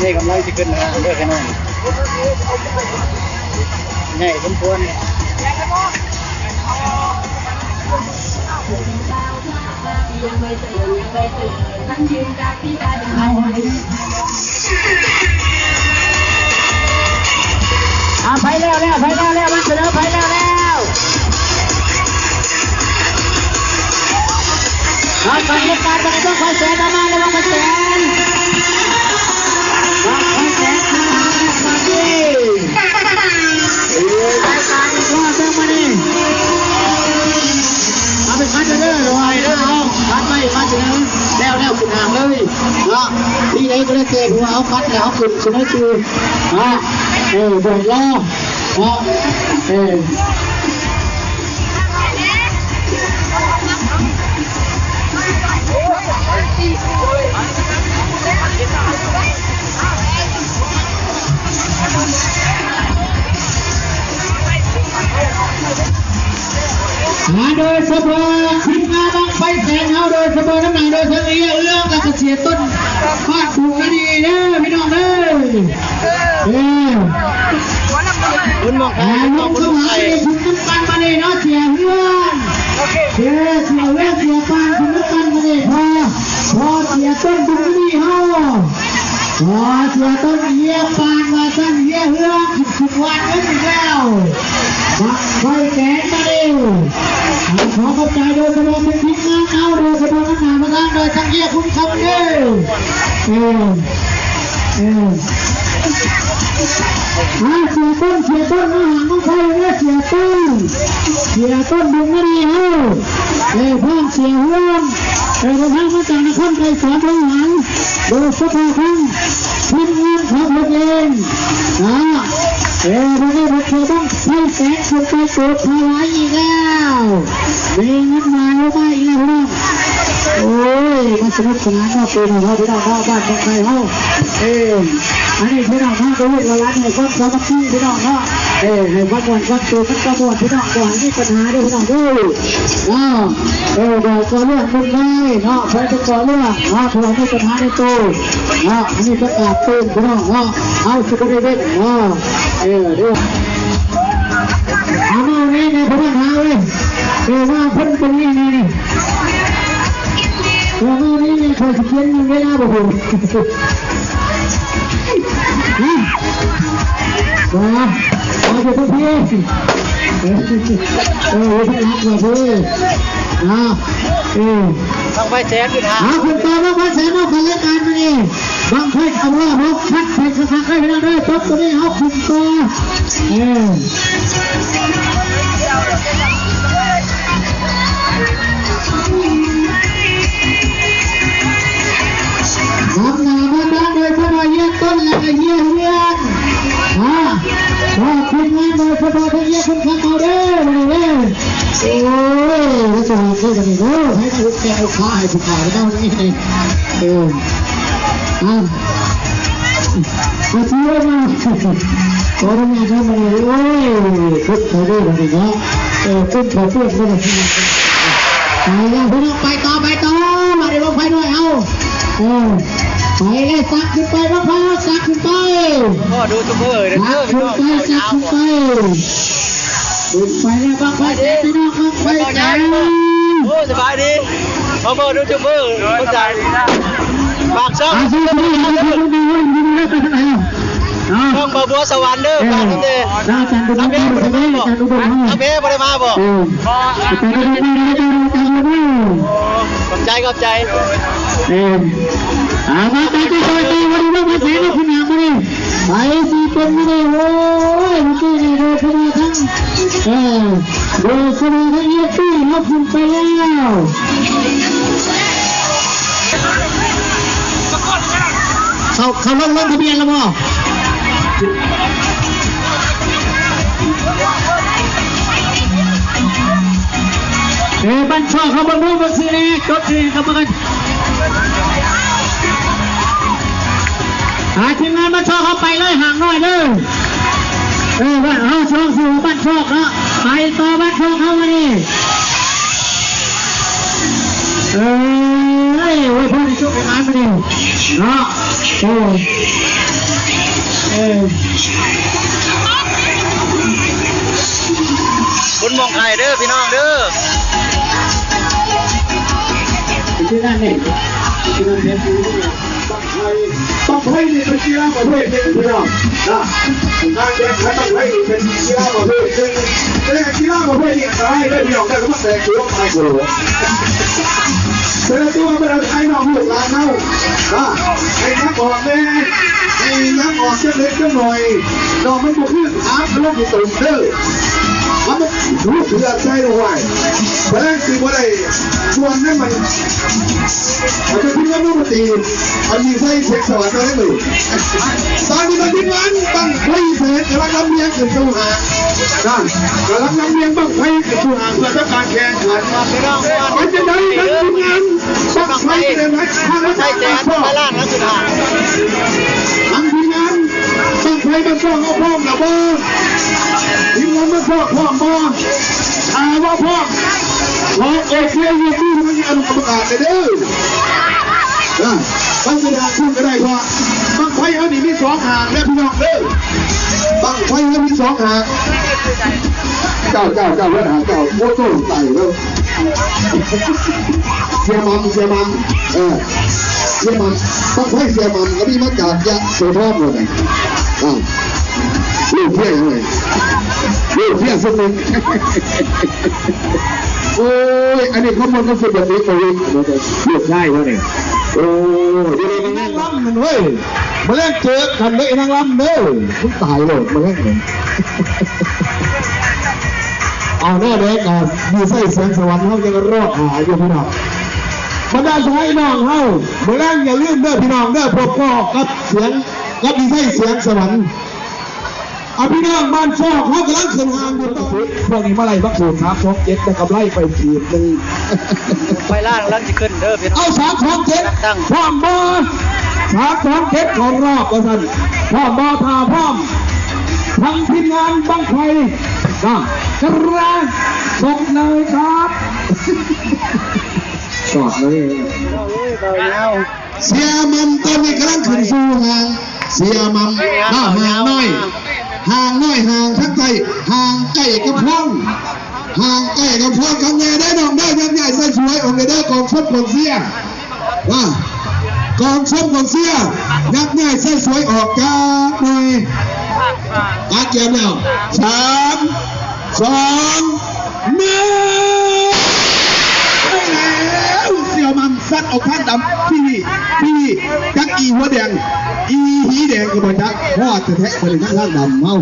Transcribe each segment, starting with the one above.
ນີ້ກຳລັງຊິຂຶ້ນຫ້າງເດີພີ່ນ້ອງ ໃຫຍ່ສົມຄວນ. ອ່າ ໄປແລ້ວແລ້ວ ໄປແລ້ວແລ້ວ ມາສະເໜີ ໄປແລ້ວແລ້ວ ອ່າ ບັນຍາກາດບັດນີ້ ບັ້ງໄຟແສນ ເອົາມາແລ້ວ ບັ້ງໄຟແສນ ບັ້ງໄຟແສນ ເອີ ລາຍການອີກຮອບໜຶ່ງມື້ນີ້ ເອົາໄປຄັດເດີ ລອຍເດີ ເອົາຄັດໄວ້ ມາສະເໜີ ແລ້ວແລ້ວຂຶ້ນຫ້າງເລີຍເນາະ ທີ່ໃດກໍແລ້ວແຕ່ ເພາະວ່າເຮົາຄັດແລ້ວ ເຮົາຂຶ້ນສະເໜີຊື່ ເນາະ ເອີ ດວຍລໍ ເນາະ ເອີ. ມາໂດຍສະເພາະທີມງານບັ້ງໄຟແສນເຮົາ ໂດຍສະເພາະນຳໜ້າໂດຍທາງເອື້ອຍເອື້ອງ ແລ້ວກໍເສຍຕົ້ນ ບ້ານທຸ່ງນາດີເດີ ພີ່ນ້ອງເດີ ເອີ ເພິ່ນມອງ ອ່າ ລົງສະໝັກເດ້ ຂຶ້ນນຳກັນບາດນີ້ເນາະ ເສຍເຮືອງ ເສຍ ເສຍເຮືອງ ເສຍປານ ຂຶ້ນນຳກັນບາດນີ້ ພໍ ພໍເສຍຕົ້ນບຸນນາດີເຮົາ ພໍເສຍຕົ້ນ ເສຍປານ ວ່າຊັ້ນ ເສຍເຮືອງ ຂຶ້ນ ຂຶ້ນວາດເງິນອີກແລ້ວ ບັ້ງໄຟແສນບາດນີ້ ອ່າ ຂໍຂອບໃຈໂດຍສະເພາະເປັນທີມງານເຮົາ ໂດຍສະເພາະນຳໜ້າປະທານໂດຍທາງເຮຍຄຸນຄຳເດີ ເອີ ເອີ ອ່າ ເສຍຕົ້ນ ເສຍຕົ້ນ ມາຫານ້ອງໄຟເດີ ເສຍຕົ້ນ ເສຍຕົ້ນບຸນມະນີເຮົາ ເອີ ພ້ອມເສຍເຮືອງ ເດີນທາງມາຈາກນະຄອນໄກສອນ ໂດຍສະເພາະທາງທີມງານຂອງເພິ່ນເອງ ອ່າ ເອີ ວັນນີ້ເພິ່ນເສຍບ້າງໄຟແສນ ຂຶ້ນໄປໂກດຜາວາຍອີກແລ້ວ ມີເງິນມາລົງມາອີກແລ້ວ ພີ່ນ້ອງ ໂອ້ຍ ມາສະໜຸກສະໜານເນາະ ປີນີ້ເນາະ ພີ່ນ້ອງເນາະ ບ້ານເມືອງໄທເຮົາ ເອີ ອັນນີ້ພີ່ນ້ອງເນາະ ກໍເຮັດລະລານໃຫ້ຄວາມສາມັກຄີ ພີ່ນ້ອງເນາະ ເອີ ໃຫ້ມັນມ່ວນກັບໂຕ ມັນກໍມ່ວນ ພີ່ນ້ອງ ບໍ່ໃຫ້ມີປັນຫາເດີ ພີ່ນ້ອງເດີ. ເນາະ ເອີ ບໍ່ກໍ່ເລື່ອງວຸ່ນວາຍເນາະ ໃຜໄປກໍ່ເລື່ອງເນາະ ເພາະວ່າມີປັນຫາໃນໂຕເນາະ. ອັນນີ້ປະກາດເຕືອນ ພີ່ນ້ອງເນາະ ເຮົາຊິບໍ່ໄດ້ເວັ້ນເນາະ. ເອີ ເດີ ເອົາມານີ້ແນ່ ພໍ່ທະຫາເອີຍ ເອີ ມາເພິ່ນເປັນນີ້ ນີ້ ນີ້ ເອີ ມານີ້ແນ່ ຂ້ອຍຊິຂຽນເວລາບໍ່ຮູ້. ຮະ ບໍ່ ເອົາຢູ່ເທິງພີ້ ເອີ ຢູ່ເທິງຫຼັກວ່າພີ້ ນະ ເອີ ບັ້ງໄຟແສນຂຶ້ນຫາ ເອົາ ຂຶ້ນຕໍ່ບັ້ງໄຟແສນ ເອົາ ຂັ້ນລາຍການມື້ນີ້ ບັ້ງໄຟເອົາ ເອົາ ເອົາ ຄັດໃຫ້ຄັກໆ ເດີ ພີ່ນ້ອງເດີ ຈົບຕົວນີ້ ເຮົາຂຶ້ນຕໍ່ ເອີ. ນຳໜ້າມາຕາໂດຍສະບາຍ ເຮຍຕົ້ນ ແລະກະເຮຍເຮືອນ ຮະ ຮະ ທີມງານໂດຍສະບາຍ ທັງເຮຍຄົນຂັບເອົາເດີ ມື້ນີ້ເດີ. ໂອ້ຍ ແລ້ວຈະເຮັດໄດ້ບັດນີ້ເດີ ໃຜມາເຮັດແກງເອົາຂາໃຫ້ຜູ້ຂາຍເນາະ ນີ້ ເອີ ອ່າ ກະຊິເອົາມາ ຂໍອະນຸຍາດນຳ ມື້ນີ້ ໂອ້ຍ ເຮັດໄດ້ເດີ ມື້ນີ້ເນາະ ເອີ ເປັນພໍ່ເປັນແມ່ ໄປແລ້ວພີ່ນ້ອງ ໄປຕໍ່ ໄປຕໍ່ ມາເດີ ບັ້ງໄຟນ້ອຍເຮົາ ເອີ ໄປເລີຍ ສັກຂຶ້ນໄປ ບັ້ງໄຟສັກຂຶ້ນໄປ ພໍ່ຢູທູບເບີ ສັກຂຶ້ນໄປ ສັກຂຶ້ນໄປ ຂຶ້ນໄປແລ້ວ ບັ້ງໄຟແຕກ ພີ່ນ້ອງ ບັ້ງໄຟແຕກ ໂອ້ ສະບາຍດີ ພໍ່ຢູທູບເບີ ຄົນດັງ ຝາກຊ່ອງ ອ່າ ຊື່ ຊື່ ຊື່ ຊື່ ຊື່ ເນາະ ຊ່ອງບ່າວບົວສະຫວັນເດີ ເອີ ຝາກນຳແດ່ ອາຈານອຸດົມ ອາຈານອຸດົມ ອາຈານອຸດົມ ອາແມ່ບໍ່ໄດ້ມາບໍ່ ເອີ ອາຈານອຸດົມ ອາຈານອຸດົມ ຂອບໃຈ ຂອບໃຈ ເອີ ເອົາ ມາ ໄປ ໄປ ໄປ ໄປ ວັນນີ້ ວັນນີ້ ຂຶ້ນຫາມື້ນີ້ ໃຜຊິເປັນມື້ນີ້ ໂອ້ຍ ມື້ນີ້ໂດຍສະເພາະທັງ ເອີ ໂດຍສະເພາະທັງເອັຟຊີ ເຮົາຂຶ້ນໄປແລ້ວ ເຂົາ ເຂົາລົງ ລົງທະບຽນແລ້ວບໍ່? ເອີ ບ້ານຊອກເຮົາ ເບິ່ງດູ ເບິ່ງຊື່ແນ່ ຈົດຊື່ກັບເພິ່ນ ອ່າ ທີມງານບ້ານຊອກເຮົາ ໄປເລີຍ ຫ່າງໜ້ອຍເດີ ເອີ ບ້ານເຮົາ ຊ່ອງສູ່ບ້ານຊອກເນາະ ໄປຕໍ່ບ້ານຊອກເຮົາ ມື້ນີ້ ເອີຍ ໂອ້ຍ ພໍໄດ້ໂຊກໄດ້ໝານມື້ນີ້ເນາະ ເອີ ເອີ ບຸນໝ້ອງໄຂ່ເດີພີ່ນ້ອງເດີ ເປັນທີ່ນັ້ນນີ້ ທີ່ນັ້ນເປັນ ບັ້ງໄຟ ບັ້ງໄຟນີ້ເປັນກິລາປະເພດໜຶ່ງພີ່ນ້ອງນະ ການແຂ່ງຂັນບັ້ງໄຟນີ້ເປັນກິລາປະເພດໜຶ່ງ ແຕ່ກິລາປະເພດນີ້ອັນຕະລາຍເດີພີ່ນ້ອງເດີ ມັນແຕກຕົວຕາຍໂກໂລ ແຕ່ລະຕົວມັນເປັນອັນຕະລາຍນອກລູກຫຼານເຮົານະ ໃຫ້ຍັບອອກແນ່ ໃຫ້ຍັບອອກຈັກເລັກຈັກໜ້ອຍ ນ້ອງມັນບໍ່ຄືຂາຂະລົບຢູ່ຕົນເດີ ມັນ ມັນ ຮູ້ເຜືອໃສ່ລະຫວາຍ ແພງຊິບໍ່ໄດ້ ສ່ວນນັ້ນມັນ ເອົາຈາກທີມງານວົງດົນຕີ ເອົາຍິງໃສ່ເສັງສະຫວັນເອົາໄດ້ເລີຍ ຕອນນີ້ມັນທີມງານບັ້ງໄຟແສນກຳລັງລຳລຽງຂຶ້ນສູ່ຫາງ ນັ້ນ ກຳລັງລຳລຽງບັ້ງໄຟຂຶ້ນສູ່ຫາງເພື່ອທຳການແຂ່ງຂັນ ເປັນຈັ່ງໃດ ທັງທີມງານບັ້ງໄຟແສນ ທາງມາຈາກບ້ານຊອກ ທາງທີມງານບັ້ງໄຟບ້ານຊອກເຮົາພ້ອມແລ້ວບໍ່? ທີມງານບ້ານຊອກພ້ອມບໍ່? ຖ້າວ່າພ້ອມ ຂໍໂອເຄ ຍົກມືໃຫ້ອະນຸກຳມະການແດ່ເດີ ນະ ເຮົາຊິໄດ້ຂຶ້ນກໍໄດ້ ເພາະບັ້ງໄຟເຮົານີ້ມີສອງຫາງເດີພີ່ນ້ອງເດີ ບັ້ງໄຟເຮົາມີສອງຫາງ ເຈົ້າ ເຈົ້າ ເຈົ້າ ເຈົ້າ ໂອ້ໂຕ ຕາຍແລ້ວ ເສຍໝ່ຳ ເສຍໝ່ຳ ເອີ ເສຍໝ່ຳ ບັ້ງໄຟເສຍໝ່ຳກໍມີມາຈາກຍະໂສທອນພຸ້ນນະ ອ້າວ ລູກເພຍຫຍັງເລີຍ ລູກເພຍສຸດໜຶ່ງ ໂອ້ຍ ອັນນີ້ເຂົາມ່ວນກັນສຸດແບບນີ້ ໂອ້ຍ ລູກຊາຍເຮົານີ້ ໂອ້ຍ ນາງລຳນັ້ນເວີຍ ມື້ແລງເຈີກັນເດີນາງລຳເດີ ມຶງຕາຍໂລດມື້ແລງນີ້ ເອົາແນວໃດກໍດີໄຊແສງສະຫວັນເຮົາຍັງລໍຖ້າຢູ່ພີ່ນ້ອງ ບັນດາສະຫາຍນ້ອງເຮົາ ມື້ແລງຢ່າລືມເດີພີ່ນ້ອງເດີ ພົບພໍ້ກັບສຽງ ກັບດີໄຊແສງສະຫວັນ ອາ ພີ່ນ້ອງບ້ານຊອກເຮົາກຳລັງຂຶ້ນຫ້າງຢູ່ຕອນນີ້ ພວກນີ້ມາໄລ່ບັກສູດສາມສອງເຈັດ ໄດ້ກຳໄລໄປຂີດໜຶ່ງ ໄຟລ້າງກຳລັງຊິຂຶ້ນເດີພີ່ນ້ອງ ເອົາ ສາມສອງເຈັດ ກຳລັງຕັ້ງ ພ້ອມບໍ່? ສາມສອງເຈັດເຂົ້າຮອບວ່າຊັ້ນ ພ້ອມບໍ່? ຖ້າພ້ອມ ທັງທີມງານບັ້ງໄຟນະ ກະລາ ສົດເລີຍຄັບ ສອດເລີຍ. ເສຍໝ່ຳຕອນນີ້ກຳລັງຂຶ້ນສູ່ຫາງ ເສຍໝ່ຳ ໜ້າຫາງນ້ອຍ ຫາງນ້ອຍ ຫາງທາງໃຕ້ ຫາງໃກ້ກັບພວງ ຫາງໃກ້ກັບພວງ ຄັກແນ່ເດີນ້ອງເດີ ຍັບຍ້າຍໃສ່ສວຍອອກແນ່ເດີ ກອງຊົມກອງເຊຍ ວ່າ ກອງຊົມກອງເຊຍ ຍັບຍ້າຍໃສ່ສວຍອອກຈັກໜ່ອຍ ປາກແກ້ມແລ້ວ ສາມ ສອງ ໜຶ່ງ ໄປແລ້ວ ເສຍໝ່ຳຊັດອອກທາງດຳ ປີ ປີ ຈັກອີຫົວແດງ ອີຫີແດງກໍບໍ່ຈັກ ຮອດແທ້ໆ ບໍ່ໄດ້ທາງດຳເຮົາ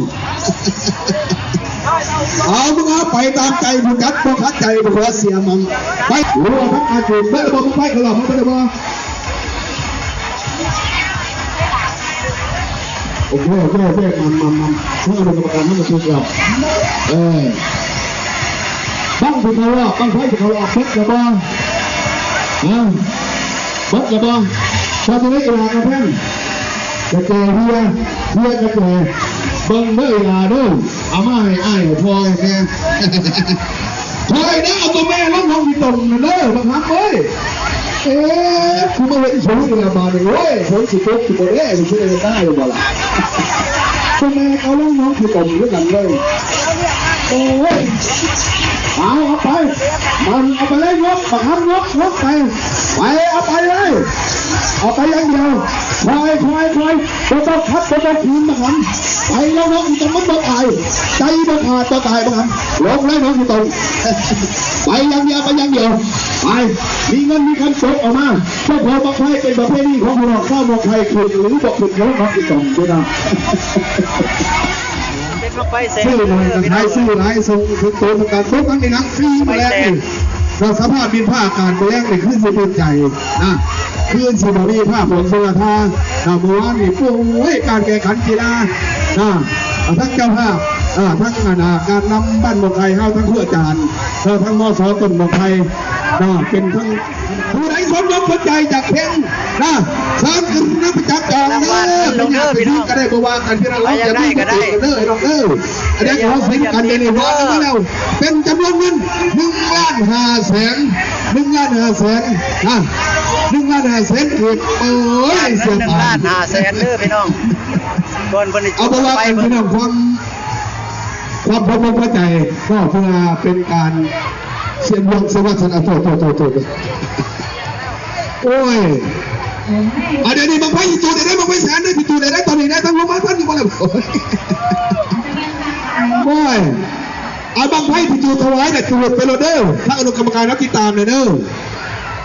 ເອົາ ມຶງເອົາໄປຕາມໃຈຜູ້ຈັດ ບໍ່ຂັດໃຈບໍ່ຂໍເສຍໝ່ຳ ໄປ ໂອ້ ທັງອາເຂດ ເບິດແລ້ວບໍ່ ໄປເຂົ້າລອບ ເບິດແລ້ວບໍ່? ໂອເຄ ໂອເຄ ໂອເຄ ມາ ມາ ມາ ມາ ເຮົາເປັນກຳມະການ ເຮົາມາຖືກແລ້ວ ເອີ ບັ້ງທີ່ເຂົ້າລອບ ບັ້ງໄຟທີ່ເຂົ້າລອບ ເບິດແລ້ວບໍ່? ຮະ ເບິດແລ້ວບໍ່? ເຈົ້າຈະໄດ້ອີ່ຫຼາກະແພງ ກະແຈເຮຍ ເຮຍກະແຈ ເບິ່ງເດີອີ່ຫຼາເດີ ເອົາມາໃຫ້ອ້າຍ ໃຫ້ພໍ່ ໃຫ້ແມ່ ຂ້ອຍນະ ເອົາຕົວແມ່ລົງໜອງຂີ້ຕົມນັ້ນເດີ ບັກຫຳເອີຍ ເອ ກູມາເຫັນສູງນີ້ລະບາດນີ້ ໂອ້ຍ ຝົນຊິຕົກຊິບໍ່ແດ່ ຊິໄດ້ໄດ້ບໍ່ລະ ຕົວແມ່ເອົາລົງໜອງຂີ້ຕົມຄືກັນເລີຍ ໂອ້ຍ ເອົາ ເອົາໄປ ມັນເອົາໄປເລີຍ ຍົກ ບັກຫຳ ຍົກ ຍົກໄປ ໄປ ເອົາໄປເລີຍ ເອົາໄປຢ່າງດຽວ ຄ່ອຍ ຄ່ອຍ ຄ່ອຍ ບໍ່ຕ້ອງຂັດ ບໍ່ຕ້ອງຂືນ ບັກຫຳ ໄປແລ້ວເນາະ ອີ່ຕົງມັນບໍ່ຕາຍ ໃຈບໍ່ຂາດບໍ່ຕາຍ ບັກຫຳ ລົງເລີຍເນາະ ອີ່ຕົງ ໄປຢ່າງດຽວ ໄປຢ່າງດຽວ ໄປ ມີເງິນມີຄຳ ຈົກອອກມາ ເຈົ້າຂອງບັ້ງໄຟເປັນປະເພນີຂອງພີ່ນ້ອງຊາວໝວກໄທ ຂຶ້ນຫຼືບໍ່ຂຶ້ນ ເອົາເນາະ ອີ່ຕົງ ເດີນະ ເປັນບັ້ງໄຟແສນ ຊື້ໜ້ອຍກໍຂາຍ ຊື້ຫຼາຍສົ່ງເຖິງໂຕ ເໝືອນກັນ ຕົກກັນໃນໜັງຟຣີມື້ແລງນີ້ ເນາະ ສະພາບດິນຟ້າອາກາດມື້ແລງນີ້ຄືຊິເປັນໃຈນະ ຄືຊິບໍ່ມີຟ້າຝົນເທື່ອທານະ ມື້ວານນີ້ ໂອ້ຍ ການແຂ່ງຂັນກິລານະ ທັງເຈົ້າພາບ ທັງອັນນາ ການນຳບ້ານໝວກໄທເຮົາ ທັງຄູອາຈານ ທັງ ມສ ຕົ້ນໝວກໄທນະ ເປັນທັງ ຜູ້ໃດສົນອົກສົນໃຈຢາກແຂ່ງນະ ເຊີນຂຶ້ນນຳໄປຈັບຈອງເດີ ເປັນຫຍັງກໍໄດ້ ບໍ່ວ່າກັນ ພີ່ນ້ອງເຮົາ ຢ່າມີຜູ້ຕິດກັນເດີ ພີ່ນ້ອງເອີຍ ອັນນີ້ເຮົາເຊັນກັນໄດ້ຮຽບຮ້ອຍແລ້ວ ເປັນຈຳນວນເງິນ ໜຶ່ງລ້ານຫ້າແສນ ໜຶ່ງລ້ານຫ້າແສນນະ ໜຶ່ງລ້ານຫ້າແສນກີບ ໂອ້ຍ ເສຍຕາຍ ໜຶ່ງລ້ານຫ້າແສນເດີ ພີ່ນ້ອງ ກ່ອນເພິ່ນ ເອົາ ບໍ່ວ່າກັນ ພີ່ນ້ອງ ຄວາມ ຄວາມພະວົງພະໃຈ ກໍເພື່ອເປັນການສ່ຽງດວງ ສະຫວັດສັນ ອາ ໂທດ ໂທດ ໂທດ ໂທດ ໂອ້ຍ ອາ ດຽວນີ້ບັ້ງໄຟຊິຈູດໄດ້ ບັ້ງໄຟແສນເດີ ຊິຈູດໄດ້ ຕອນນີ້ໄດ້ ທັງລົງມາທັນຢູ່ບໍ່ລະ ໂອ້ຍ ອາ ບັ້ງໄຟຊິຈູດຖວາຍນະ ຈູດໄປໂລດເດີ ທາງອະນຸກຳມະການເຮົາຕິດຕາມແດ່ເດີ ອາ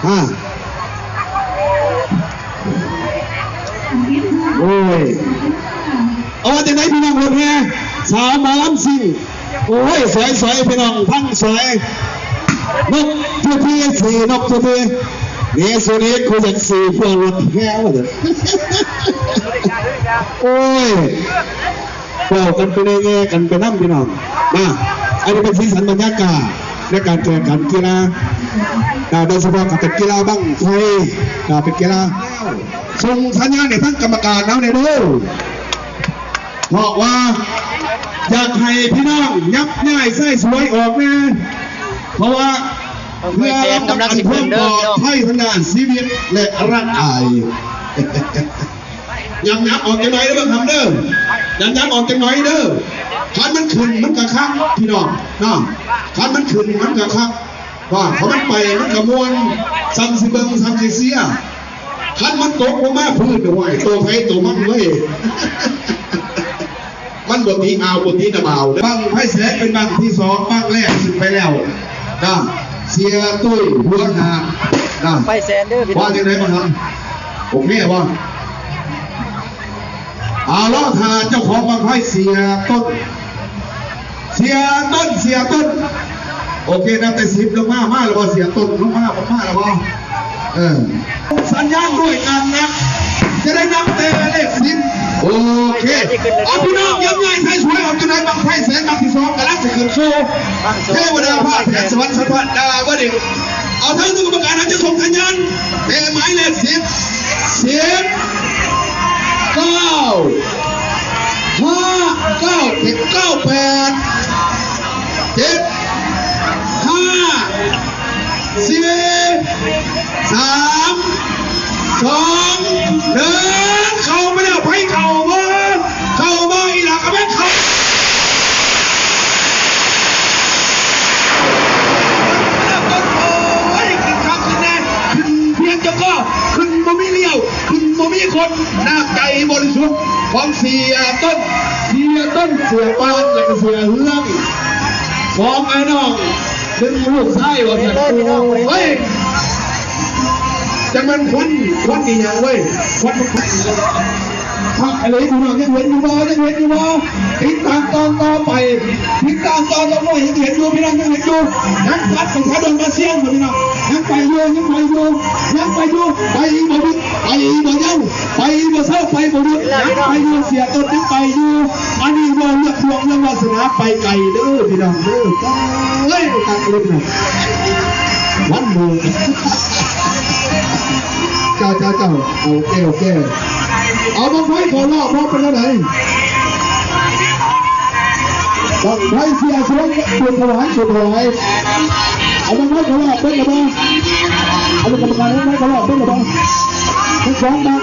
ໂອ້ຍ ເອົາ ວ່າຈັ່ງໃດພີ່ນ້ອງລົດແຫ່ ສາວໝໍລຳຊິງ ໂອ້ຍ ສວຍໆ ພີ່ນ້ອງ ພັງສວຍ ນົກເທື່ອທີ່ ສີ່ນົກເທື່ອທີ່ ເນສຸນິດ ຄືຈັ່ງສີ່ພວກລົດແຫ່ວ່າຊັ້ນ ໂອ້ຍ ເວົ້າກັນໄປແດ່ແຍ່ກັນໄປນຳ ພີ່ນ້ອງ ມາ ອັນນີ້ເປັນສີສັນບັນຍາກາດໃນການແຂ່ງຂັນກິລາ ນະ ໂດຍສະເພາະກໍເປັນກິລາບັ້ງໄຟ ກໍເປັນກິລາ ສົ່ງສັນຍານໃຫ້ທາງກຳມະການເຮົາແດ່ເດີ ເພາະວ່າຢາກໃຫ້ພີ່ນ້ອງຍັບຍ້າຍໃຊ້ສວຍອອກແດ່ ເພາະວ່າເພື່ອຮັບປະກັນຄວາມປອດໄພທາງດ້ານຊີວິດ ແລະ ຮ່າງກາຍ ຍັບໆ ອອກຈັກໜ້ອຍເດີ ບັ້ງຫຳເດີ ຍັບໆ ອອກຈັກໜ້ອຍເດີ ຄັນມັນຂຶ້ນມັນກະຄັກ ພີ່ນ້ອງເນາະ ຄັນມັນຂຶ້ນມັນກະຄັກ ວ່າ ຄັນມັນໄປມັນກະມ່ວນ ສ່ຳຊິເບິ່ງ ສ່ຳຊິເຊຍ ຄັນມັນຕົກລົງມາພື້ນ ໂອ້ຍ ໂຕໃຜໂຕມັນເວີຍ ມັນບໍ່ຕິອ່າວ ບໍ່ຕິນ້ຳອ່າວເດີ ບັ້ງໄຟແສນເປັນບັ້ງທີສອງ ບັ້ງແລກຂຶ້ນໄປແລ້ວນະ ເສຍຕຸ້ຍ ຫົວຫາດນະ ໄຟແສນເດີ ວ່າຈັ່ງໃດ ບັ້ງຫຳ ໂອເຄບໍ່? ອາ ລໍຖ້າເຈົ້າຂອງບັ້ງໄຟ ເສຍຕົ້ນ ເສຍຕົ້ນ ເສຍຕົ້ນ ໂອເຄ ນັບແຕ່ສິບລົງມາ ມາແລ້ວບໍ່ ເສຍຕົ້ນ ລົງມາ ມາແລ້ວບໍ່? ເອີ ສັນຍານດ້ວຍການນັບ ຈະໄດ້ນັບແຕ່ເລກສິບ ໂອເຄ ເອົາ ພີ່ນ້ອງ ຍັບຍ້າຍໃຊ້ສວຍອອກ ຈະໄດ້ບັ້ງໄຟແສນບັ້ງທີສອງ ກຳລັງຊິຂຶ້ນສູ່ເທວະດາຟ້າແສນ ສະຫວັນສັມພັນດາວະດິນ ເອົາ ທາງຄະນະກຳມະການເຮົາຈະສົ່ງສັນຍານແຕ່ໝາຍເລກສິບ ສິບ ເກົ້າ ຫ້າ ເກົ້າ ເຕ ເກົ້າ ແປດ ເຈັດ ຫ້າ ສີ່ ສາມ ສອງ ໜຶ່ງ ເຂົ້າມາແລ້ວ ໃຜເຂົ້າມາ ເຂົ້າມາອີ່ຫຼ້າກະແມ່ນເຂົ້າ ໂອ້ຍ ຂຶ້ນຄັກຂຶ້ນແນ່ ຂຶ້ນພຽງຈະກໍ ຂຶ້ນບໍ່ມີລ້ຽວ ຂຶ້ນບໍ່ມີຄົນ ນ້ຳໃຈບໍລິສຸດຂອງເສຍຕົ້ນ ເສຍຕົ້ນ ເສຍປານ ແລະກະເສຍເຮືອງ ສອງອ້າຍນ້ອງ ເປັນລູກຊາຍວ່າຊັ້ນ ໂອ້ຍ ຈັກແມ່ນຄວັນ ຄວັນອີ່ຫຍັງເວີຍ ຄວັນ ຄັກອີ່ຫຼີ ພີ່ນ້ອງ ຍັງເຫັນຢູ່ບໍ່ ຍັງເຫັນຢູ່ບໍ່ ຕິດຕາມຕອນຕໍ່ໄປ ຕິດຕາມຕອນຕໍ່ໄປ ຍັງເຫັນຢູ່ ພີ່ນ້ອງ ຍັງເຫັນຢູ່ ຍັງພັດປະຊາຊົນມາຊຽງ ພີ່ນ້ອງ ຍັງໄປຢູ່ ຍັງໄປຢູ່ ຍັງໄປຢູ່ ໄປອີກບໍ່ຢຸດ ໄປອີກບໍ່ເຍົາ ໄປອີກບໍ່ເຊົາ ໄປບໍ່ຢຸດ ຍັງໄປຢູ່ ເສຍຕົ້ນຍັງໄປຢູ່ ອັນນີ້ເວົ້າເລື່ອງດວງເລື່ອງວາສະໜາໄປໄກເດີພີ່ນ້ອງເດີ ເອີຍ ຄັກເລີຍພີ່ນ້ອງ ວັນເດີ ເຈົ້າ ເຈົ້າ ເຈົ້າ ໂອເຄ ໂອເຄ ເອົາບັ້ງໄຟເຂົ້າລອບ ເພາະເປັນແນວໃດ ບັ້ງໄຟເສຍສົງ ສູດຖວາຍ ສູດຖວາຍ ເອົາບັ້ງໄຟເຂົ້າລອບເບິ່ງລະບໍ່ ອະນຸກຳມະການບັ້ງໄຟເຂົ້າລອບເບິ່ງລະບໍ່ ທັງສອງບັ້ງ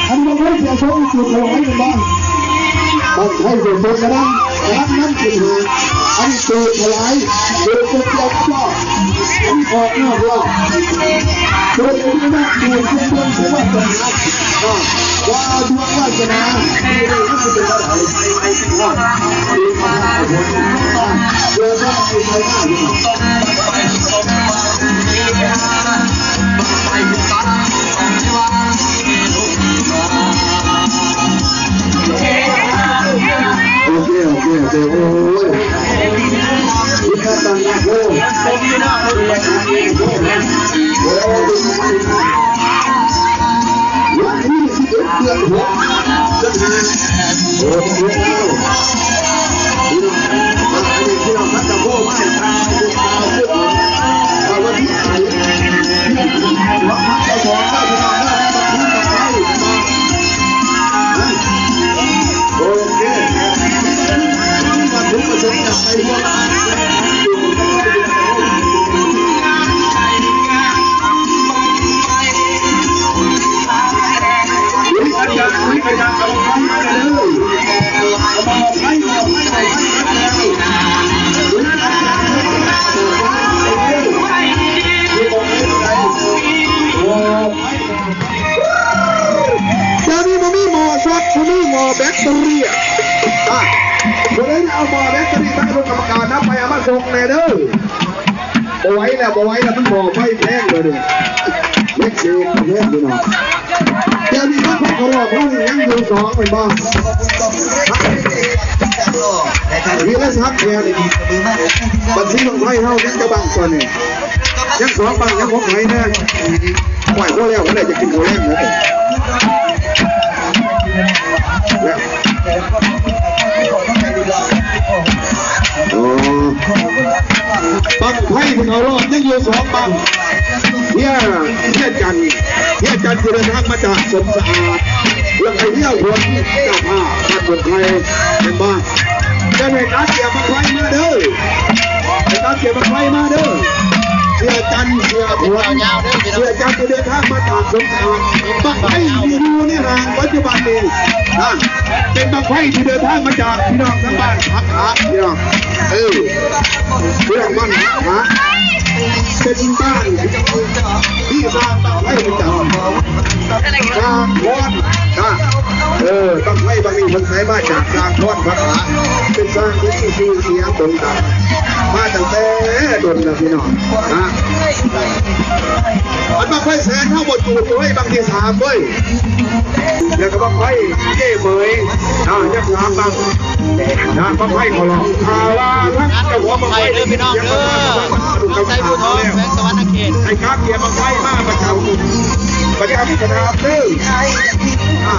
ອັນນີ້ບັ້ງໄຟເສຍສົງ ສູດຖວາຍແມ່ນບໍ່ ບັ້ງໄຟເສຍສົງກຳລັງ ກຳລັງນຳຂຶ້ນມາ ອັນນີ້ສູດຖວາຍ ສູດຕົວຈຽວ ອັນນີ້ອອກນອກລອບ ໂດຍທີ່ວ່າເປັນເລື່ອງຂອງວາສະໜາ ວ່າດວງວາສະໜາ ເປັນແນວໃດ ເອີ ເດີນທາງໄປ ເດີນທາງໄປ ໂອເຄ ໂອເຄ ໂອເຄ ໂອ້ຍ ໂອເຄ ດຽວນີ້ບໍ່ມີໝໍ້ຊັກ ບໍ່ມີໝໍ້ແບັກເຕີເຣຍ ອາ ຜູ້ໃດເອົາໝໍ້ແບັກເຕີເຣຍມາໃຫ້ອະນຸກຳມະການນຳ ໄປເອົາມາສົ່ງແດ່ເດີ ບໍ່ໄຫວແລ້ວ ບໍ່ໄຫວແລ້ວ ມັນໝໍ້ໄຟແພງເດີ ເຫຼັກເສດແພງເດີເນາະ ດຽວນີ້ບັ້ງໄຟເຂົ້າລອບເຮົາຍັງຢູ່ສອງແມ່ນບໍ່ ວີລະສັກ ແມ່ນ ບັດສີບັ້ງໄຟເຮົາຍັງຈັກບັ້ງຕອນນີ້ ຍັງສອງບັ້ງ ຍັງຫົກໄຫແນ່ ໂອ້ຍ ພໍແລ້ວ ບໍ່ໄດ້ຈະກິນເຂົ້າແລງແລ້ວ ໂອ້ ບັ້ງໄຟທີ່ເຂົ້າລອບຍັງຢູ່ສອງບັ້ງ ເຮຍ ເຮຍຈັນ ເຮຍຈັນທີ່ເດີນທາງມາຈາກສົມສະອາດ ແລ້ວກໍເຮຍຫົວເຈົ້າພາບບ້ານບົງໄຄ ແມ່ນບໍ່? ຈະໄດ້ຕັດກຽມບັ້ງໄຟມາເດີ ໄດ້ຕັດກຽມບັ້ງໄຟມາເດີ ເຮຍຈັນ ເຮຍຫົວ ເຮຍຈັນທີ່ເດີນທາງມາຈາກສົມສະອາດ ບັ້ງໄຟທີ່ຢູ່ໃນຫ້າງປັດຈຸບັນນີ້ນະ ເປັນບັ້ງໄຟທີ່ເດີນທາງມາຈາກພີ່ນ້ອງທາງບ້ານຮັກຫາ ພີ່ນ້ອງ ເອີ ເລື່ອງມັນຫາ ເປັນບ້ານທີ່ສ້າງຕັ້ງໄວ້ເປັນເຈົ້າ ສ້າງພອນນະ ເອີ ບັ້ງໄຟບັ້ງນີ້ເພິ່ນໄຂມາຈາກສ້າງພອນພະຄາ ເປັນຊ່າງທີ່ມີຊື່ສຽງໂດ່ງດັງ ມາຕັ້ງແຕ່ດົນແລ້ວພີ່ນ້ອງນະ ອັນບັ້ງໄຟແສນເຮົາບໍ່ຈູດເວີຍ ບັ້ງທີສາມເວີຍ ແລ້ວກໍບັ້ງໄຟເຈ້ເໝີຍ ອ່າ ຍັງສາມບັ້ງ ນະ ບັ້ງໄຟເຂົ້າລອບ ຖ້າວ່າທາງເຈົ້າຂອງບັ້ງໄຟໄດ້ຍິນສຽງບັ້ງໄຟ ໃສ່ພູທອງ ແຂວງສະຫວັນນະເຂດ ໃຫ້ກາກກຽມບັ້ງໄຟມາປະຈຳ ປະຈຳສະໜາມເດີ ອ່າ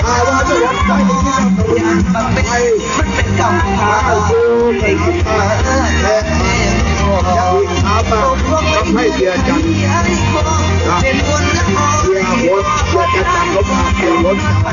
ຖ້າວ່າເຈົ້າຂອງບັ້ງໄຟໄດ້ຍິນສຽງບັ້ງໄຟ ມາເຊີນ ແລະ ຢາກມີຄາບາງກັບໃຫ້ເສຍຈັນນະ ເສຍຫົວ ເສຍຈັນ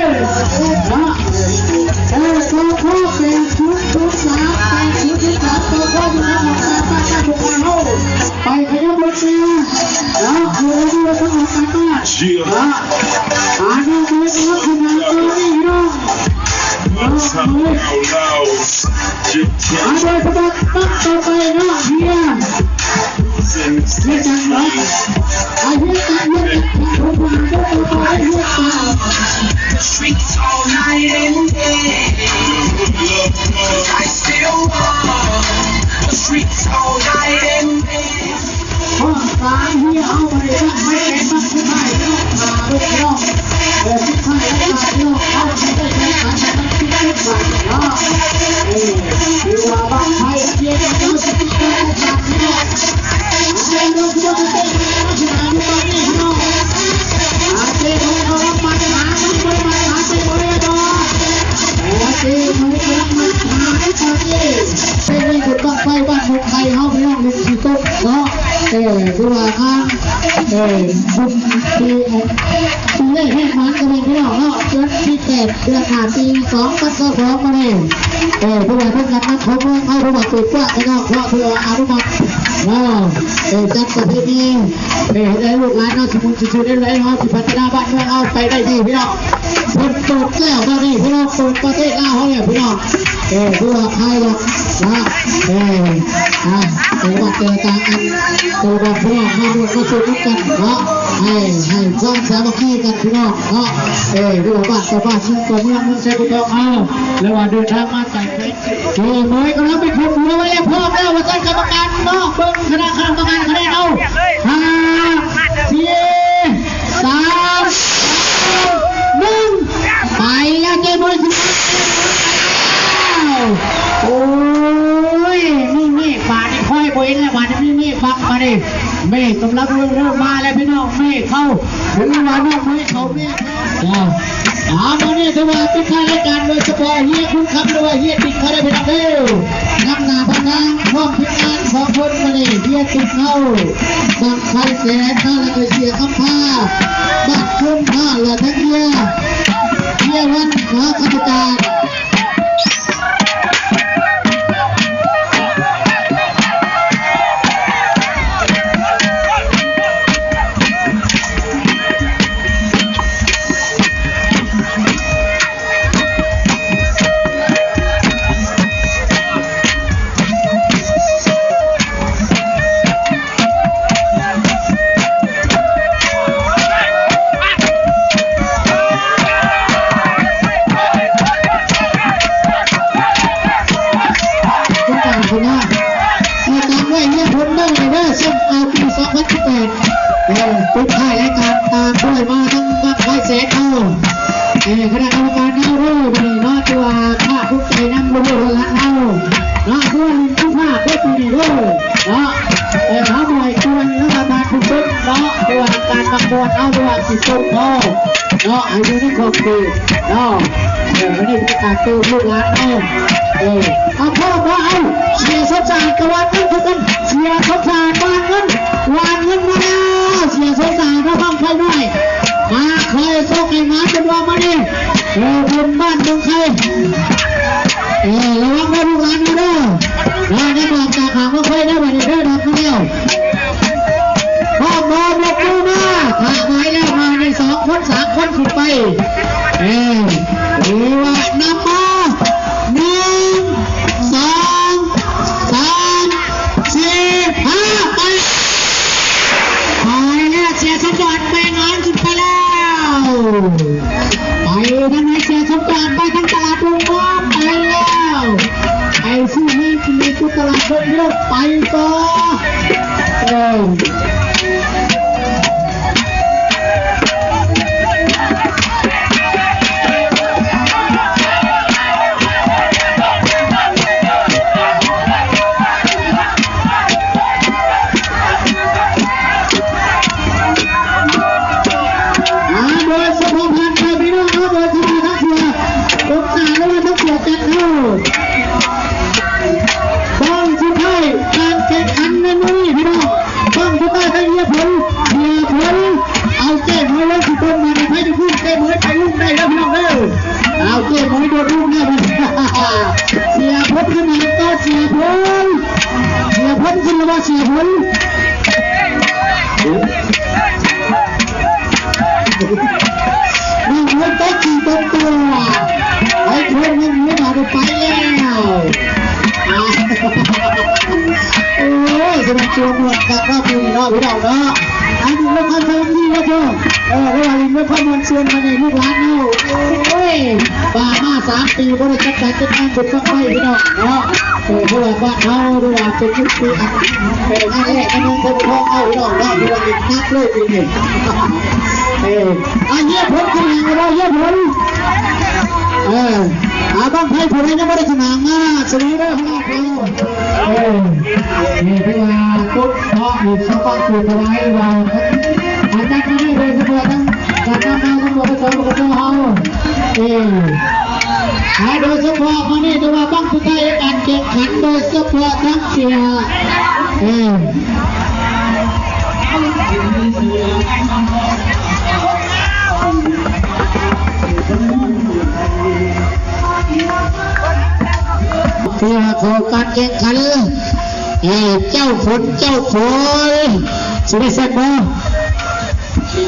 ເນາະ ເອີ ໂຕພໍ່ແປດສູນສູນສາມ ແປດສູນສູນສາມ ໂຕພໍ່ຢູ່ທາງອອກການບ້ານນາໂພກໄຮເຮົາ ໄປຂະຫຍັບລົດແດ່ເນາະ ເອີ ຢູ່ທາງອອກການບ້ານເນາະ ອາ ເດີນທາງຂຶ້ນມາຕອນນີ້ເນາະ ເນາະ ເອີ ອາ ໂດຍສະເພາະປັກຕໍ່ໄປເນາະ ເຮຍ ເຮຍຈັນເນາະ ອາ ເຮຍຈັນ ເຮຍຈັນ ເຮົາມາເດີ ຕໍ່ໄປເຮຍຈັນ Streets all night and day. I still want the streets all night and day. ຫ້ອງການເຮຍເຮົາບໍ່ໄດ້ຕັ້ງໄວ້ແຕ່ງຕັ້ງສຸດທ້າຍເນາະ ມາເບິ່ງເນາະ ເອີ ສຸດທ້າຍແລ້ວກໍເນາະ ເຮົາຊິໄດ້ແຂ່ງຂັນກັນສິບເຈັດບາດເນາະ ເອີ ຖືວ່າບັ້ງໄຟເຮຍເຮົາສິບເຈັດບາດເນາະ ເອົາເດີ ຄືວ່າຈະເຕະ ເປັນບຸນບັ້ງໄຟບ້ານໂພກໄຮເຮົາ ພີ່ນ້ອງ ເຫັນຂີ້ຕົກເນາະ ເອີ ຄືວ່າທາງ ເອີ ບຸນປີ ປີແລກແຮກໝານກໍແມ່ນ ພີ່ນ້ອງເນາະ ເດືອນທີແປດ ເດືອນຫ້າ ປີສອງພັນຊາວສອງມານີ້ ເອີ ຄືວ່າເພິ່ນກຳລັງເຂົ້າເມືອງເຮົາ ຄືວ່າເປີດກວ້າງ ພີ່ນ້ອງເນາະ ເພື່ອອະນຸມັດເນາະ ເອີ ຈັດປະເພນີ ເອີ ໃຫ້ລູກຫຼານເຮົາ ຊິບຸນຊິສຸດ ໃຫ້ເຮົາຊິພັດທະນາບ້ານເມືອງເຮົາໄປໄດ້ດີ ພີ່ນ້ອງ ເພິ່ນເປີດແລ້ວຕອນນີ້ ພີ່ນ້ອງ ເປີດປະເທດລາວເຮົາແລ້ວ ພີ່ນ້ອງ ເອີ ຄືວ່າຄາຍລັອກເນາະ ເອີ ອ່າ ເອີ ວ່າແຕ່ຕ່າງອັນ ເອີ ວ່າພີ່ນ້ອງມາມ່ວນມາຊື່ນຳກັນເນາະ ໃຫ້ ໃຫ້ຄວາມສາມັກຄີກັນ ພີ່ນ້ອງເນາະ ເອີ ຄືວ່າບ້ານຕໍ່ບ້ານ ເມືອງຕໍ່ເມືອງ ເມືອງໄຊພູທອງເຮົາ ແລະວ່າເດີນທາງມາໄກ ເອີ ເໝີຍກຳລັງໄປຂຶ້ນເຮືອໄວ້ແລ້ວ ພ້ອມແລ້ວວ່າຊັ້ນ ກຳມະການເນາະ ເບິ່ງຄະນະກຳມະການຄະແນນເອົາ ຫ້າ ສີ່ ສາມ ສອງ ໜຶ່ງ ໄປແລ້ວ ເຈ້ເໝີຍຂຶ້ນ ໂອ້ຍ ມີເມກ ບາດນີ້ຄ່ອຍບໍ່ເຫັນແລ້ວ ບາດນີ້ມີເມກ ປັກມານີ້ ເມກຳລັງເລີ່ມມາແລ້ວພີ່ນ້ອງ ເມເຂົ້າ ຫຼືວ່ານ້ອງເມເຂົ້າ ເມເຂົ້າ ເຈົ້າ ເອົາ ມື້ນີ້ຖືວ່າປິດທ້າຍລາຍການໂດຍສະເພາະເຮຍບຸນຄຳ ຫຼືວ່າເຮຍຕິກເຮົາເດີພີ່ນ້ອງເດີ ນຳໜ້າພາທາງພ້ອມທີມງານສອງຄົນ ມື້ນີ້ເຮຍຕິກເຮົາ ບັ້ງໄຟແສນ ແລ້ວກໍເສຍຄຳພາ ບັ້ງຄົນພາ ແລະທັງເຮຍ ເຮຍວັນ ເນາະ ຂ້າພະເຈົ້າ ຕ້ອງການຊະນະ ໃຫ້ຕາມດ້ວຍເຮຍຜົນເດີ ເດີ ເຊິ່ງເອົາປີສອງພັນສິບແປດ ເອີ ປິດທ້າຍລາຍການຕາມດ້ວຍມາທັງບັ້ງໄຟແສນເອົາ ເອີ ຄະນະກຳມະການເຮົາເດີ ມື້ນີ້ເນາະ ຖືວ່າພາກພູມໃຈນຳລູກໆຫຼານໆເຮົາເນາະ ຖືວ່າຫຼິ້ນຄຸນພາບເດີປີນີ້ເດີ ເນາະ ເອີ ເຮົາບໍ່ໃຫ້ກວນລັດຖະບານຜູ້ຊົນເນາະ ເພາະວ່າການປະກວດເຮົາຖືວ່າຊິສົ່ງເຮົາເນາະ ໃຫ້ຢູ່ໃນຂອບເຂດເນາະ ເອີ ອັນນີ້ປະກາດເຕືອນລູກຫຼານເຮົາ ເອີ ເອົາ ພ້ອມບໍ່ ເອົາ ເສຍສົມສະອາດກະວາງເງິນຄືກັນ ເສຍສົມສະອາດວາງເງິນ ວາງເງິນມາແລ້ວ ເສຍສົມສະອາດເນາະ ບັ້ງໄຟນ້ອຍ ມາ ຂໍໃຫ້ໂຊກໃຫ້ໝານເພິ່ນວ່າມານີ້ ເອີ ບຸນບ້ານເມືອງໄຄ ເອີ ລະວັງເດີລູກຫຼານເຮົາເດີ ເດີ ໄດ້ອອກຈາກຫາງມາໄຟເດີ ບາດນີ້ເດີ ດັບມາແລ້ວ ພ້ອມບໍ່ ຍົກມືມາ ຖ້າໝາຍແລ້ວມານີ້ ສອງຄົນ ສາມຄົນຂຶ້ນໄປ ເອີ ຖືວ່ານຳມາ ໜຶ່ງ ສອງ ສາມ ສີ່ ຫ້າ ໄປ ໄປແລ້ວ ເສຍສົມສະອາດແບງອານຂຶ້ນໄປແລ້ວ ໄປທາງໃນ ເສຍສົມສະອາດໄປທາງຕະຫຼາດດົງມາ ໄປແລ້ວ ໄປຊື້ເຮຍກິນເລຍຢູ່ຕະຫຼາດດົງເດີ ໄປຕໍ່ ເອີ. ອ່າ ໂດຍສະເພາະພັນເດີພີ່ນ້ອງເນາະ ໂດຍສະເພາະທັງເສືອກົກຕາ ຫຼືວ່າທັງເສືອຈັດເຮົາ ບັ້ງສຸດທ້າຍການແຂ່ງຂັນໃນມື້ນີ້ພີ່ນ້ອງ ບັ້ງສຸດທ້າຍຂອງເຮຍຜົນ ເຮຍຜົນ ເອົາເຈ້ໝອຍລົງຂີ້ຕົມ ບາດນີ້ໃຜຈະຂຶ້ນ ເຈ້ໝອຍໄປລຸ່ມໄດ້ແລ້ວພີ່ນ້ອງເດີ ເອົາ ເຈ້ໝອຍໂດດລຸ່ມແລ້ວ ເສຍພົນຂຶ້ນມາຕໍ່ ເສຍພົນ ເສຍພົນຂຶ້ນແລ້ວບໍ່ ເສຍພົນ ນ້ອງເອີຍ ຕົກຂີ້ຕົກຕົວ ໄປຄົນໜຶ່ງນີ້ບາດນີ້ໄປແລ້ວ ໂອ້ຍ ສະໜັບສະໜູນໝົດຄັກເນາະ ປີນີ້ເນາະ ພີ່ນ້ອງເນາະ ອັນນີ້ເລື່ອງຄວາມສາມັກຄີເນາະ ເອີ ເລື່ອງເລື່ອງຄວາມມ່ວນຊື່ນ ມາໃນລູກຫຼານເຮົາ ໂອ້ຍ ປາມາສາມປີບໍ່ໄດ້ຈັດການຈັດງານບຸນບັ້ງໄຟພີ່ນ້ອງເນາະ ເອີ ເພາະວ່າບ້ານເຮົາ ຫຼືວ່າເປັນຍຸກທີ່ອັນ ເປັນງານແລກໃນເມືອງໂພນທອງເຮົາພີ່ນ້ອງເນາະ ຖືວ່າໜັກເລີຍປີນີ້ ເອີ ອາ ເຮຍຜົນຂຶ້ນຫາງແລ້ວ ເຮຍຜົນ ເອີ ອາ ບັ້ງໄຟຜູ້ໃດຍັງບໍ່ໄດ້ຂຶ້ນຫາງມາສະເໜີເດີ ເອີ ນີ້ຖືວ່າກົດເນາະ ມີສະປອນເຊີຖວາຍວ່າ ອາຈານທີ່ໄດ້ເດີນສະເພາະທັງ ການນຳເຮົາທັງໝົດທັງສອງປະເທດເຮົາ ເອີ ໃຫ້ໂດຍສະເພາະມື້ນີ້ຖືວ່າບັ້ງສຸດທ້າຍການແຂ່ງຂັນ ໂດຍສະເພາະທັງເສຍ ເອີ ເພື່ອເຂົ້າການແຂ່ງຂັນ ເອີ ເຈົ້າຜົນ ເຈົ້າຜົນ ຊິໄດ້ແຊກບໍ່? ເອີ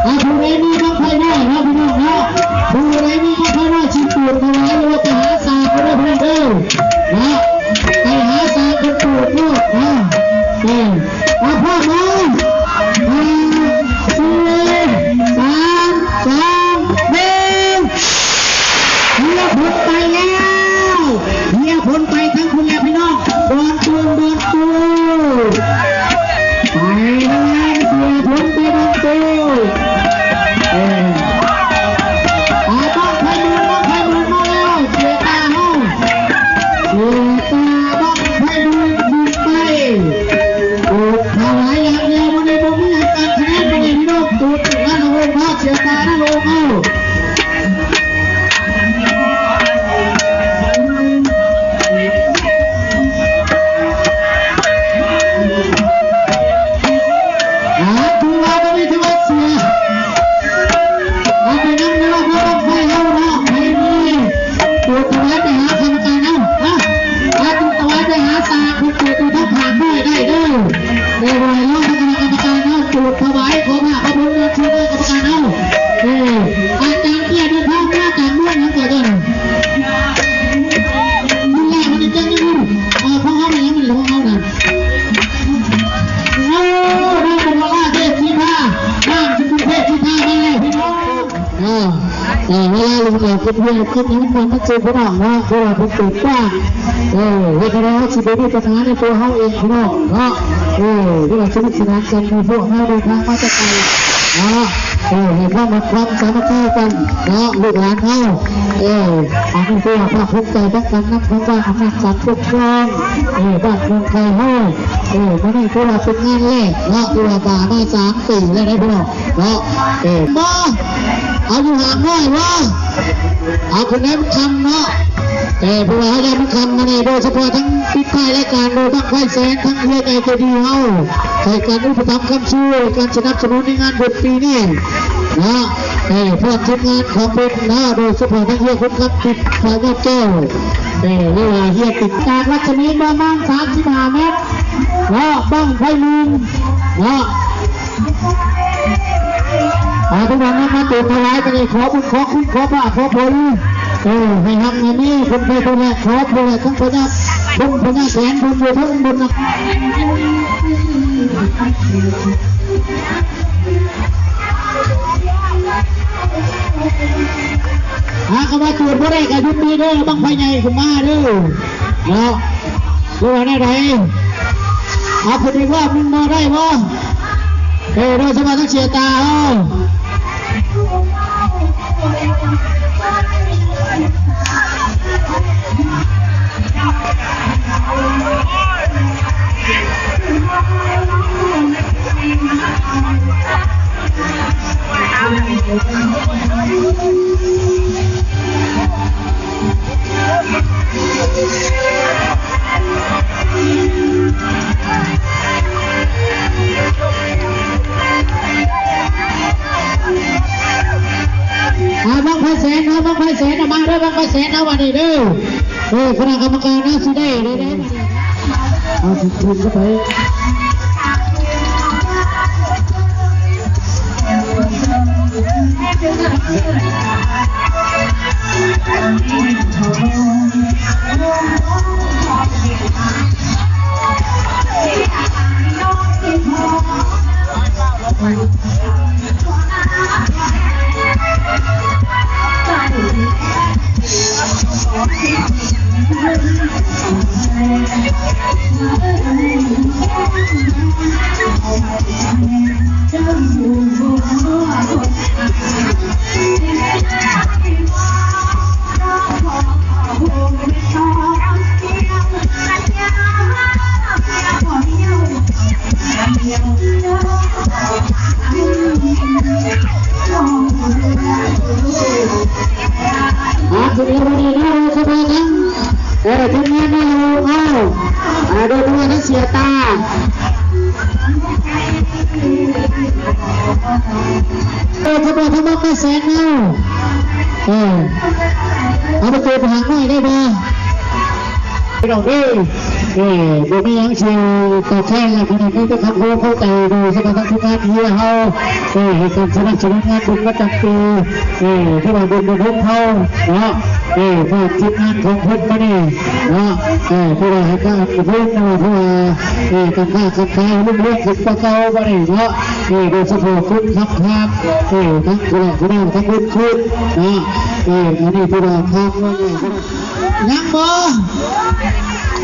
ເອົາ ຜູ້ໃດມີບັ້ງໄຟນ້ອຍເນາະ ພີ່ນ້ອງເນາະ ຜູ້ໃດມີບັ້ງໄຟນ້ອຍຊິ ໄປນະ ເສຍຜົນໄປໜຶ່ງໂຕ. ເອີ ອາ ບັ້ງໄຟໝື່ນ ບັ້ງໄຟໝື່ນມາແລ້ວ ເສຍຕາເຮົາ ເສຍຕາ ບັ້ງໄຟໝື່ນ ບຸນໄຟ ໂອ້ ຖວາຍຢ່າງດຽວ ມື້ນີ້ບໍ່ມີໃຫ້ການຄະແນນ ມື້ນີ້ພີ່ນ້ອງ ໂຕນະໂຮມພາດ ເສຍຕານະໂຮມເຮົາ. ອາ ຖືວ່າບໍ່ມີ ຖືວ່າເສຍ ອາ ໄປນຳເນາະ ເພາະບັ້ງໄຟເຮົາເນາະ ໃຜມີໂຕນຖວາຍໄປຫາກຳມະການເຮົາ ອາ ອາ ໂຕນຖວາຍໄປຫາຕາ ເພິ່ນເປີດຢູ່ທາງຂ້າງດ້ວຍໄດ້ເດີ. ແຕ່ວ່າລອງທາງຄະນະກຳມະການເຮົາໂຕນຖວາຍ ຂໍພາກພະຄຸນນຳເຊີນເດີກຳມະການເຮົາ. ເອີ ອາຈານເກຍເດີນທາງມາຈາກເມືອງຫຍັງກໍເດີ ບຸນຫຼ້າ ມັນຍັງຢູ່ ເອີ ຂອງເຮົາແມ່ນຫຍັງ ມັນຂອງເຮົານະ. ໂອ້ ນາງບຸນຫຼ້າ ເທບສີທາ ນາມສະກຸນເທບສີທາ ມາແລ້ວພີ່ນ້ອງ. ເອີ ເວລາລົງອອກກັບເວຍກັບນີ້ມັນມ່ວນມັນຊື່ພີ່ນ້ອງເນາະ ເພາະວ່າເພິ່ນເປີດກວ້າງ. ເອີ ເຮັດໃຫ້ເຮົາຊິບໍ່ມີບັນຫາໃນຕົວເຮົາເອງພີ່ນ້ອງເນາະ. ເອີ ເວລາສະໜຸກສະໜານກັນ ໝູ່ພວກເຮົາເດີນທາງມາແຕ່ໄກເນາະ. ເອີ ໃຫ້ຄວາມຮັກຄວາມສາມັກຄີກັນເນາະ ລູກຫຼານເຮົາ. ເອີ ອັນນີ້ຄືວ່າພາກພູມໃຈຂອງການນຳຂອງບ້ານ ອຳນາດການປົກຄອງ ເອີ ບ້ານເມືອງໄທເຮົາ. ເອີ ມື້ນີ້ຖືວ່າເປັນງານແລກເນາະ ຖືວ່າກະມາສາມປີແລ້ວເດ້ພີ່ນ້ອງເນາະ. ເອີ ບໍ່ ເອົາຢູ່ຫ່າງໜ້ອຍບໍ່ ເອົາຂຶ້ນແລ້ວມັນຄ່ຳເນາະ. ເອີ ເພາະວ່າເຮົາຢ້ານມັນຄ່ຳມື້ນີ້ ໂດຍສະເພາະທັງປິດທ້າຍລາຍການໂດຍບັ້ງໄຟແສນ ທັງເຮືອນໃຫຍ່ໃຈດີເຮົາ ໃຫ້ການອຸປະຖຳຄ້ຳຊູ ໃຫ້ການສະໜັບສະໜູນໃນງານບຸນປີນີ້ເນາະ. ເອີ ພວກທີມງານຂອງເພິ່ນເນາະ ໂດຍສະເພາະທັງເຮືອຄົນຂັບຕິດພາຍອດແກ້ວ ເອີ ຫຼືວ່າເຮືອຕິດ ຈາກລັດສະໝີປະມານສາມສິບຫ້າແມັດເນາະ ບັ້ງໄຟໝື່ນເນາະ. ອາ ທຸກທ່ານນຳມາເຕີມຖວາຍກັນເອງ ຂໍບຸນຂໍຄຸນ ຂໍພະ ຂໍຜົນ ເອີ ໃຫ້ຮັກໃຫ້ມີ ເພິ່ນໄປເພິ່ນແລະ ຂໍເພິ່ນແລະ ທັງພະຍາ ເພິ່ນພະຍາແສນ ເພິ່ນຢູ່ເທິງບຸນນະ. ຫາກວ່າຈູດບໍ່ໄດ້ກໍຢຸດດີເດີ ບັ້ງໄຟໃຫຍ່ຂຶ້ນມາເດີເນາະ. ຫຼືວ່າແນວໃດ ເອົາຂຶ້ນອີກຮອບໜຶ່ງບໍ່ ໄດ້ບໍ່? ເອີ ໂດຍສະເພາະທັງເສຍຕາເຮົາ ອ່າ ບັ້ງໄຟແສນເນາະ ບັ້ງໄຟແສນ ເອົາມາເດີ ບັ້ງໄຟແສນ ເອົາມານີ້ເດີ. ເອີ ຄະນະກຳມະການເຮົາຊິໄດ້ ໄດ້ ໄດ້ ເອົາ ຖືກ ຖືກເຂົ້າໄປ. ອ່າ ສະເດຍ ວັນນີ້ເນາະ ໂດຍສະເພາະທັງ ເອີ ທີມງານນະໂຮມເຮົາ ອ່າ ໂດຍສະເພາະທັງເສຍຕາ ໂດຍສະເພາະທັງບັ້ງໄຟແສນເຮົາ ເອີ ເອົາປະຕູໄປຫາໜ້ອຍໄດ້ບໍ່? ພີ່ນ້ອງເອີຍ ເອີ ບໍ່ມີຫຍັງຊິຕອບແທນແລ້ວ ພີ່ນ້ອງ ມີແຕ່ຄຳຂອບໃຈ ໂດຍສະເພາະທັງທີມງານເຮືອເຮົາ ເອີ ໃຫ້ການສະໜັບສະໜູນງານບຸນປະຈຳປີ ເອີ ທີ່ວ່າບຸນຂອງເຮົາເນາະ ເອີ ພວກທີມງານຂອງເພິ່ນມານີ້ເນາະ ເອີ ທີ່ວ່າໃຫ້ການອຳນວຍເນາະ ເພາະວ່າ ເອີ ການຄ້າການຂາຍຮຸ່ງເຮືອງຂຶ້ນກວ່າເກົ່າບັດນີ້ເນາະ ເອີ ໂດຍສະເພາະຄົນຂັບທາງ ເອີ ທັງຜູ້ເລາະຜູ້ແນວ ທັງເງິນຄືນເນາະ ເອີ ອັນນີ້ທີ່ວ່າທາງເງິນ ຍັງບໍ່?